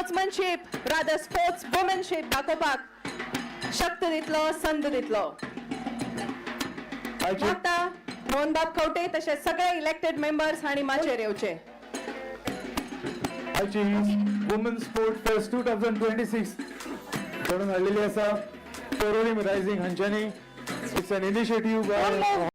स्पोर्ट्समनशीप, rather sports वुमनशीप दाखोवपाक शक्त दितलो, संद दितलो. मागता मोहनबाब खवटे तशें सगळे इलेक्टेड मेंबर्स हांणी माचयेर येवचे. आयची वुमन स्पोर्ट फेस्ट 2026 घडोवन हाडलेली आसा पोरोलीम rising हांच्यांनी. It's an initiative by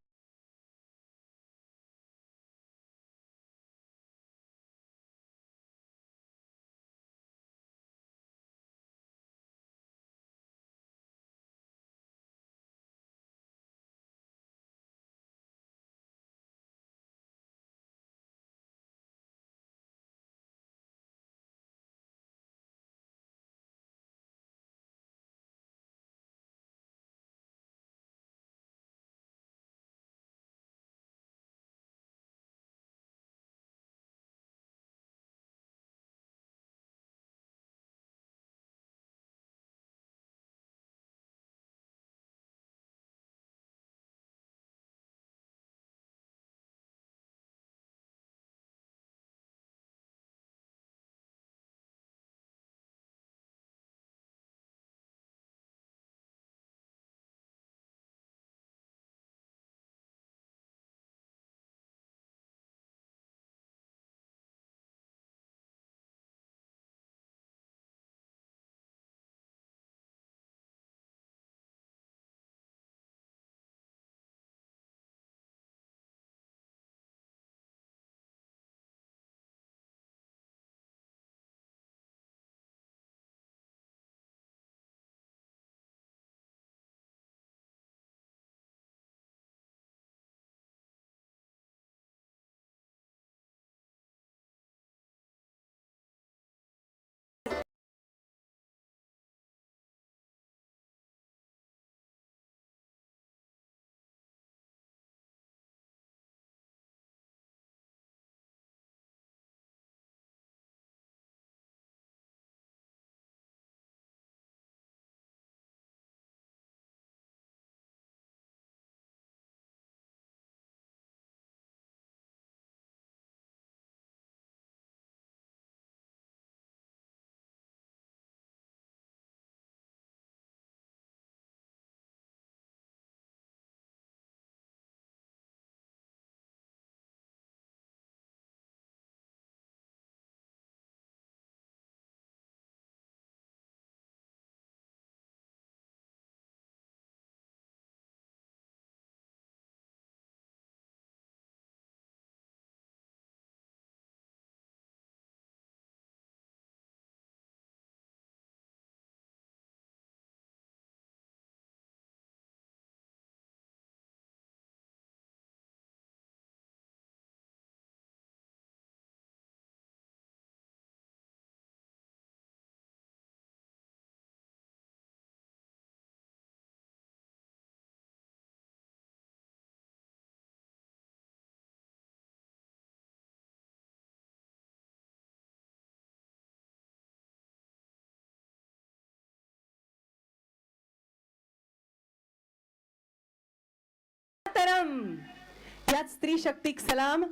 याच स्त्री शक्तीक सलाम,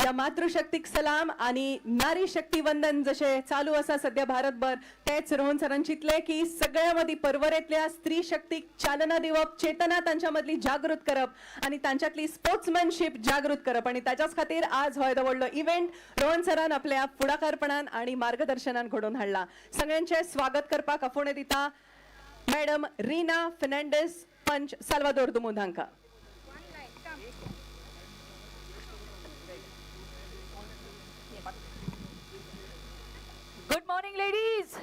या मातृशक्तीक सलाम आणि नारी शक्ती वंदन जशें चालू आसा सध्या भारतभर, तेच रोहन सरान चिंतलें की सगळ्या मदीं परवरेंतल्या स्त्री शक्तीक चालना दिवप, चेतना तांच्या मदली जागृत करप आणि तांच्यातली स्पोर्ट्समॅनशीप जागृत करप आणि ताच्याच खातीर आज हो येदो व्हडलो इव्हेंट रोहन सरान आपल्या फुडाकारपणान आणि मार्गदर्शनान घडोवन हाडला. सगळ्यांचें स्वागत करपाक आफोवणें दिता मॅडम रीना फेर्नांडीस, पंच साल्वादोर दुमुंद हांकां. Good morning, ladies.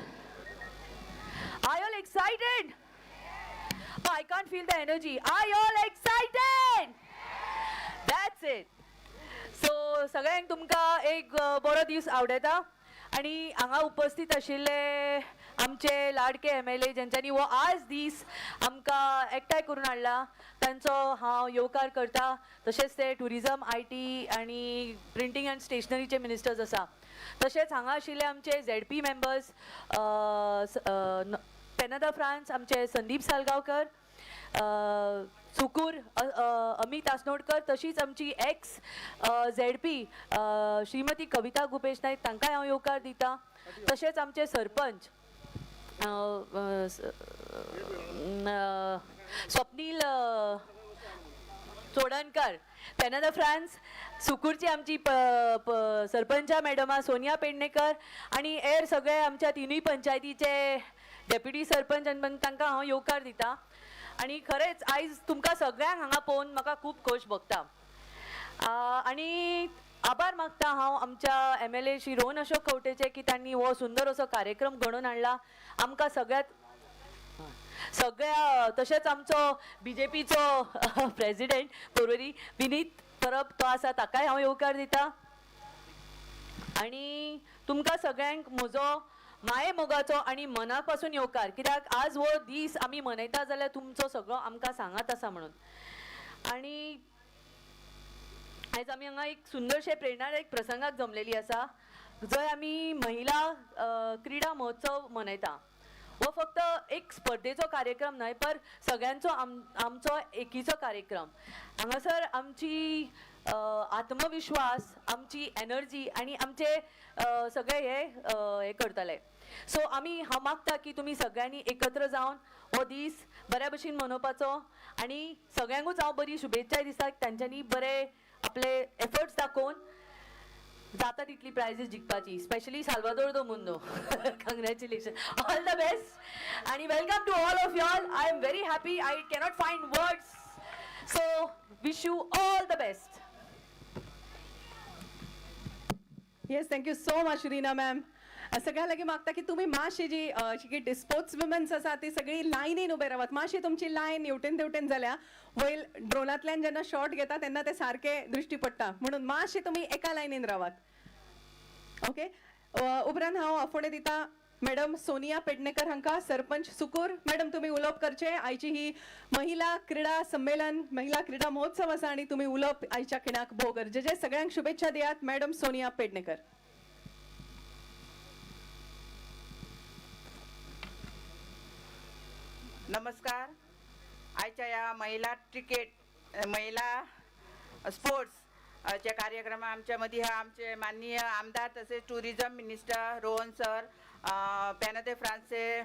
Are you all excited? Oh, I can't feel the energy. Are you all excited? That's it. So, सगळ्यांक तुमकां एक बरो दीस आवडता आनी हांगा उपस्थित आशिल्ले आमचे लाडके एमएलए जेंच्यांनी हो आज दीस आमकां एकठांय करून हाडला तांचो हांव येवकार करता. तशेंच ते ट्युरिजम, IT आनी प्रिंटींग अँड स्टेशनरीचे मिनिस्टर्स आसा. तशेंच हांगा आशिल्ले आमचे झेडपी मेंबर्स पेनादा फ्रांस, आमचे संदीप सालगांवकर, सुकूर अमित आसनोडकर, तशीच आमची एक्स ZP श्रीमती कविता गुपेश नायक तांकांय हांव येवकार दिता. तशेंच आमचे सरपंच स्वप्नील चोडणकर, पेनादा फ्रांस, सुकूरची आमची सरपंचा मॅडमा सोनिया पेडणेकर आनी हेर सगळे आमच्या तिनूय पंचायतीचे डेप्युटी सरपंच आनी तांकां हांव येवकार दिता. आनी खरेंच आयज तुमकां सगळ्यांक हांगा पळोवन म्हाका खूब खोश भोगता आनी आभार मागता हांव आमच्या MLA Shri Rohan Ashok खंवटेचे की तांणी हो सुंदर असो कार्यक्रम घडोवन हाडला आमकां सगळ्यात सगळ्या. तशेंच आमचो BJPचो प्रेसिडेंट पर्वरी विनीत परब तो आसा, ताकाय हांव येवकार दिता. आनी तुमकां सगळ्यांक म्हजो माये मोगाचो आनी मना पासून येवकार, कित्याक आज हो दीस आमी मनयता जाल्यार तुमचो सगळो आमकां सांगात आसा म्हणून. आनी आयज आमी हांगा एक सुंदरशे प्रेरणादायक प्रसंगाक जमलेली आसा, जंय आमी महिला क्रिडा महोत्सव मनयता. हो फक्त एक स्पर्धेचो कार्यक्रम न्हय, पर सगळ्यांचो आमचो एकीचो कार्यक्रम. हांगासर आमची आत्मविश्वास, आमची एनर्जी आनी आमचे सगळे हे हे करतले. सो आमी हांव मागता की तुमी सगळ्यांनी एकत्र जावन हो दीस बऱ्या भशेन मनोवपाचो आनी सगळ्यांकूच हांव बरी शुभेच्छा दिता, तांच्यांनी बरे आपले एफर्ट्स दाखोवन जाता तितली प्रायझीस जिखपाची, specially Salvador do Mundo. Congratulation, all the best आनी welcome to all of y'all. I am very happy, I cannot find words, so wish you all the best. Yes, thank you so much Reena ma'am. सगळ्या लागीं मागता की तुमी मातशी जी sports women's आसा ती सगळी लायनीन उबे रावात. मातशी तुमची लायन हेवटेन तेवटेन जाल्या, वयल ड्रोनांतल्यान जेन्ना शॉट घेता तेन्ना ते सारके दृश्टी पडटा, म्हणून मातशी तुमी एका लायनीन रावात. ओके, उपरांत हांव आफोवणें दिता मॅडम सोनिया पेडणेकर हांकां, सरपंच सुकूर. मॅडम, तुमी उलोवप करचें. आयची ही महिला क्रिडा संमेलन, महिला क्रिडा महोत्सव आसा आनी तुमी उलोवप आयच्या खिणाक भोव गरजेचें. सगळ्यांक शुभेच्छा दियात. मॅडम सोनिया पेडणेकर. नमस्कार. आयच्या ह्या महिला क्रिकेट महिला स्पोर्ट्स च्या कार्यक्रमा आमच्या मदीं हा आमचे माननीय आमदार तसेच टुरिझम मिनिस्टर रोहन सर, पेना दे फ्रांसचे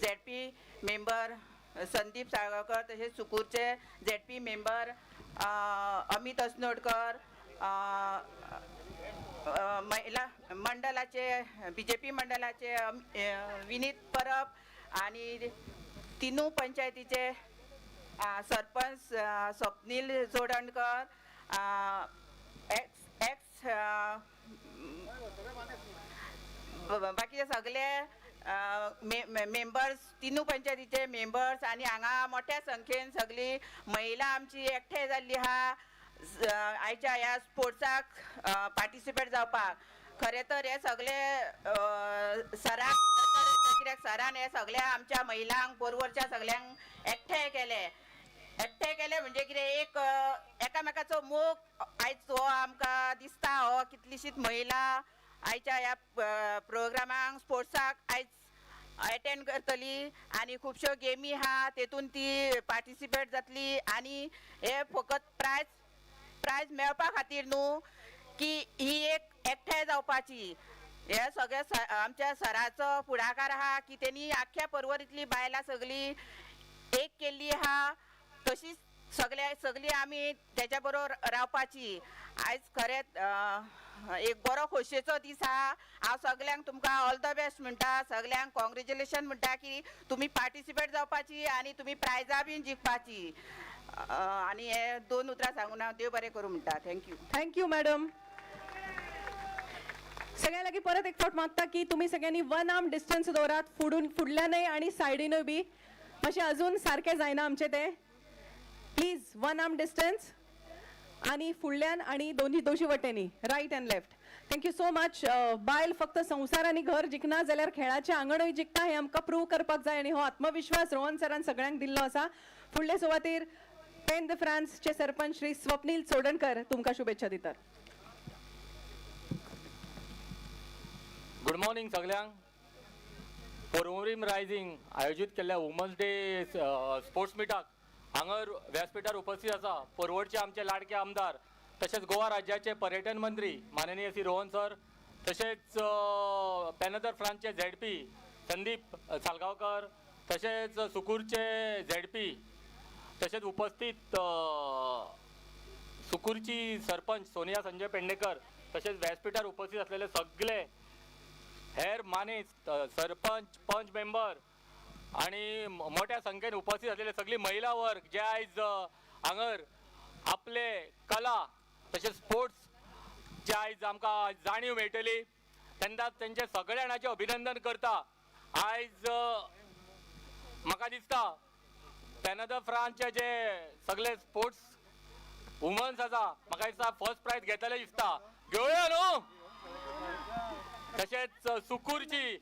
ZP member Sandeep Salgaonkar, तसेच सुकूरचे ZP member Amit Asnodkar, महिला मंडळाचे BJP मंडळाचे विनीत परब आणि तिनू पंचायतीचे सरपंच स्वप्नील चोडणकर, एक्स एक्स बाकीचे सगळे मेंबर्स, तिनू पंचायतीचे मेंबर्स आनी हांगा मोठ्या संख्येन सगळी महिला आमची एकठांय जाल्ली आहा आयच्या ह्या स्पोर्ट्साक पार्टिसिपेट जावपाक. खरें तर हे सगळे सराक, कित्याक सरान हे सगळ्या आमच्या महिलांक बरोबरच्या सगळ्यांक एकठांय केले. एकठांय केले म्हणजे कितें, एक एकामेकाचो मोग आयज हो आमकां दिसता. हो कितलीशीच महिला आयच्या ह्या प्रोग्रामांक स्पोर्ट्साक आयज एटेंड करतली आनी खुबश्यो गेमी आहा तेतून ती पार्टिसिपेट जातली. आनी हे फकत प्रायज मेळपा खातीर न्हू, की ही एक एकठांय जावपाची हे सगळे आमच्या सराचो फुडाकार आहा की तेणी आख्ख्या पर्वरींतली बायलां सगळीं एक केल्ली आहा. तशीच सगल्या सगळीं आमी तेच्या बरोबर रावपाची. आयज खरेंच एक बरो खोशयेचो दीस आहा. हांव सगल्यांक तुमकां ऑल the best म्हणटा, सगल्यांक कॉंग्रेच्युलेशन म्हणटा की तुमी पार्टिसिपेट जावपाची आनी तुमी प्रायजां बीन जिखपाची. आनी हे दोन उतरां सांगून हांव देव बरें करूं म्हणटा. Thank you. Thank you madam. सगळ्या लागीं परत एक फावट मागता की तुमी सगळ्यांनी वन आर्म डिस्टन्स दवरात, फुडून फुडल्यानय आनी सायडीनूय बी. मातशें अजून सारकें जायना आमचें तें. प्लीज वन आर्म डिस्टन्स आनी फुडल्यान आनी दोनी दोशी वटेंनी, right and left. Thank you so much. बायल फक्त संवसार आनी घर जिखना जाल्यार खेळाचें आंगणूय जिखता हें आमकां प्रूव करपाक जाय आनी हो आत्मविश्वास रोहन सरान सगळ्यांक दिल्लो आसा. फुडले सुवातेर पेन the फ्रांसचे सरपंच श्री स्वप्नील चोडणकर तुमकां शुभेच्छा दितात. गुड मॉर्निंग सगळ्यांक. पर्वरीम रायझींग आयोजीत केल्ल्या वुमन्स डे स्पोर्ट्स मिटाक हांगर व्यासपीठार उपस्थित आसा पोरवडचे आमचे लाडके आमदार तशेंच गोवा राज्याचे पर्यटन मंत्री माननीय श्री रोहन सर, तशेंच पेनदर फ्रांसचे झेडपी संदीप सालगांवकर, तशेंच सुकूरचे झेडपी, तशेंच उपस्थित सुकूरची सरपंच सोनिया संजय पेडणेकर, तशेंच व्यासपीठार उपस्थित असलेले सगळे हेर मानेस्त, सरपंच, पंच मेंबर आणि मोठ्या संख्येन उपस्थित असलेले सगळी महिला वर्ग जे आयज हांगर आपले कला तशेंच स्पोर्ट्स जे आयज आमकां जाणीव मेळटली तेन्ना तेंचे सगळ्या जाणांचें अभिनंदन करता. आयज म्हाका दिसता पेनादर फ्रांसचे जे सगळे स्पोर्ट्स वुमन्स आसा म्हाका दिसता फर्स्ट प्रायज घेतले दिसता, घेवया न्हू. तशेंच सुकूरची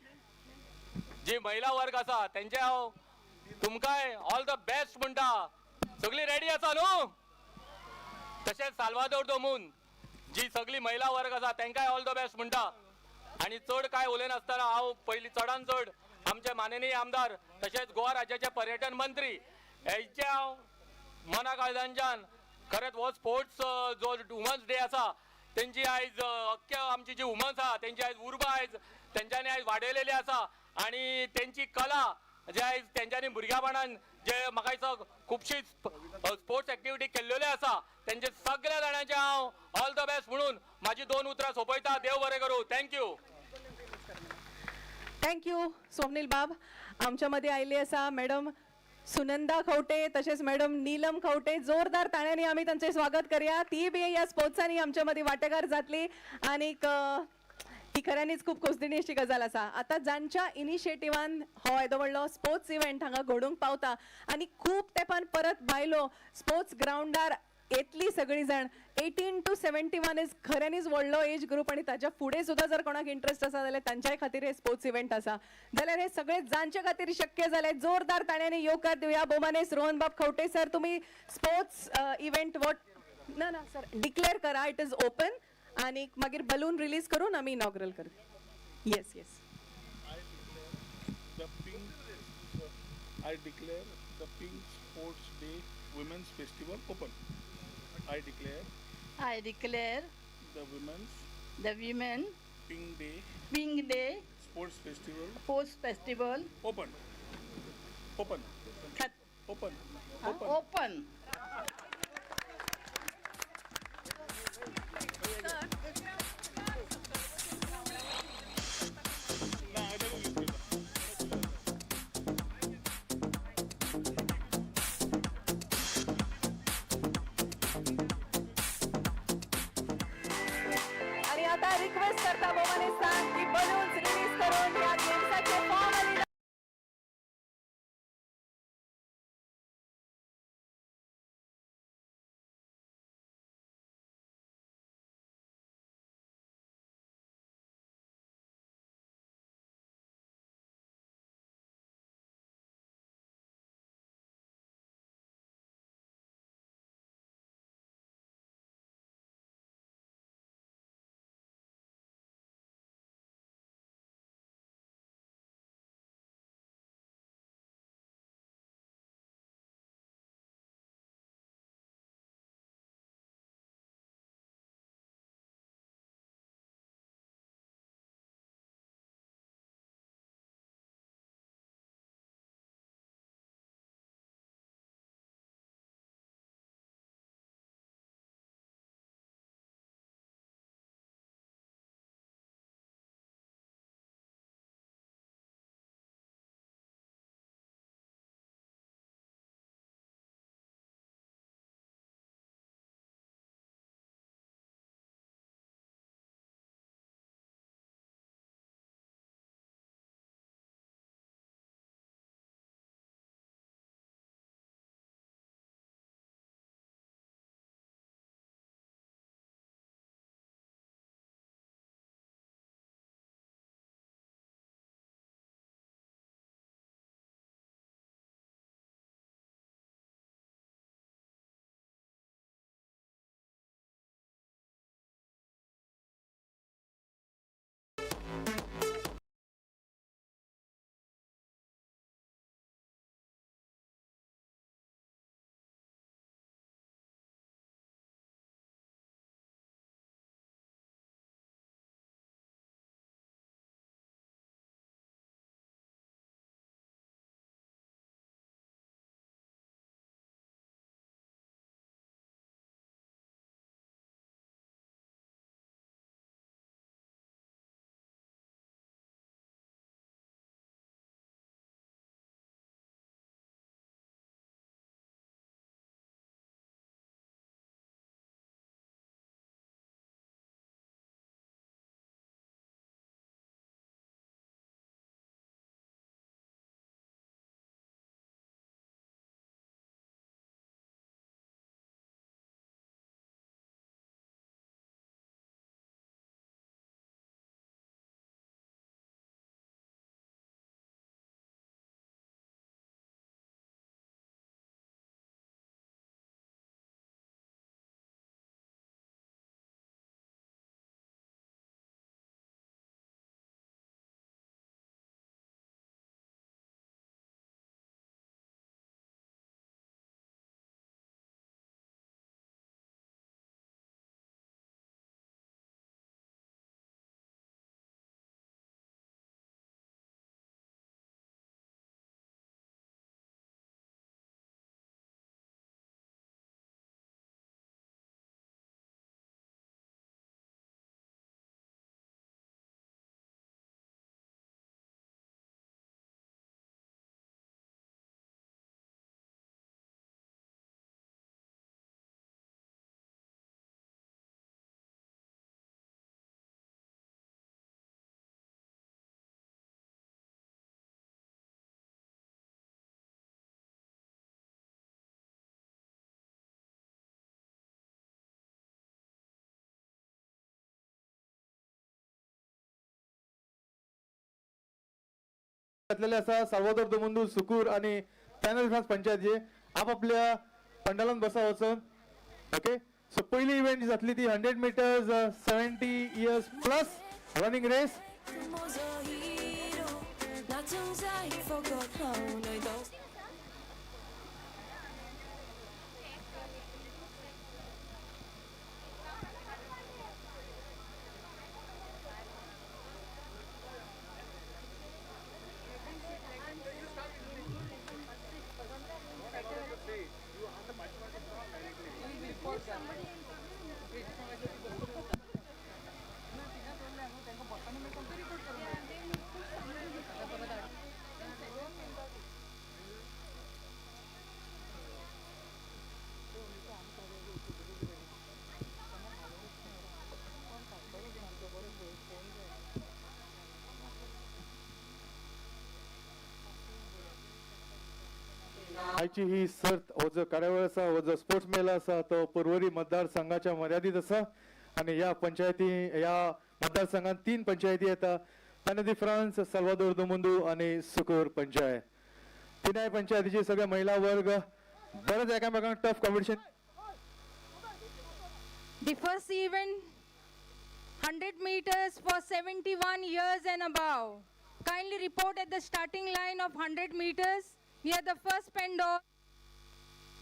जी महिला वर्ग आसा तेंचे हांव तुमकांय ऑल the best म्हणटा. सगळी रेडी आसा न्हू? तशेंच साल्वादोर दोमून जी सगळी महिला वर्ग आसा तेंकांय ऑल the best म्हणटा. आनी चड कांय उलयनासतना हांव पयलीं चडान चड आमचे माननीय आमदार तशेंच गोवा राज्याचे पर्यटन मंत्री हेच्या हांव मना काळजांच्यान खरेंच हो स्पोर्ट्स जो वुमन्स डे आसा तेंची आयज अख्ख्या आमची जी वुमन्स आसा तेंची आयज उर्बा आयज तेंच्यांनी आयज वाडयलेली आसा आनी तेंची कला जे आयज तेंच्यांनी भुरग्यापणान जे म्हाका दिसता खुबशी स्पोर्ट्स एक्टिविटी केल्लेल्यो आसा तेंचे सगळ्या जाणांचे हांव ऑल the best म्हणून म्हाजी दोन उतरां सोंपयता. देव बरें करूं. Thank you. Thank you Swapnil बाब. आमच्यामध्ये आयिल्ली आसा मॅडम सुनंदा खवटे तशेंच मॅडम नीलम खवटे. जोरदार ताळ्यांनी आमी तांचें स्वागत करया. ती बी ह्या स्पोर्ट्सांनी आमच्या मदीं वांटेकार जातली आनीक ही खऱ्यांनीच खूब खोसदिणी अशी गजाल आसा. आतां जांच्या इनिशिएटिवान हो येदो व्हडलो स्पोर्ट्स इव्हेंट हांगा घडूंक पावता आनी खूब तेंपान परत बायलो स्पोर्ट्स ग्रावंडार येतली सगळी जाण. 18 to 71 is खऱ्यांनीच व्हडलो एज ग्रूप आनी ताच्या फुडें सुद्दां जर कोणाक इंट्रस्ट आसा जाल्यार तांच्याय खातीर हे स्पोर्ट्स इव्हेंट आसा. जाल्यार हे सगळे जांचे खातीर शक्य जालें जोरदार ताळ्यांनी येवकार दिवया भोवमानेस्त रोहनबाब खवटे सर. तुमी स्पोर्ट्स इव्हेंट what ना ना सर डिक्लेअर करा, it is open आनी मागीर बलून रिलीज करून आमी इनॉग्रल करूया. Yes yes. I declare the Pink Sports Day Women's Festival open. I declare I declare the Women's the Women Pink Day Pink Day Sports Festival Sports Festival open. Open. Open. Open. Open. आणि आता request करता भोवमानेस्तांक की balloons release करून ह्या गेम्साचे formally घातलेले आसा. साल्वादोर दोमुंदू, सुकूर आनी panel France पंचायतीचे आपापल्या पंडालान बसा वचून. ओके, सो पहिली इव्हेंट जी जातली ती 100 meters 70 years plus running race. म्हजो हिरो नाचूंक जाय फकत हांव न्हय तो. आयची ही सर्त, हो जो कार्यावळ आसा, हो जो स्पोर्ट्स मेला आसा, तो पर्वरी मतदारसंघाच्या मर्यादीत आसा आनी ह्या पंचायती, ह्या मतदारसंघात तीन पंचायती येता, तानादी फ्रांस, साल्वादोर दोमुंदू आनी सुकूर पंचायत. तिनाय पंचायतीचे सगळे महिला वर्ग बरेच एकामेकांक tough competition. The first event, 100 meters for 71 years and above. Kindly report at the starting line of 100 meters near the first pen door.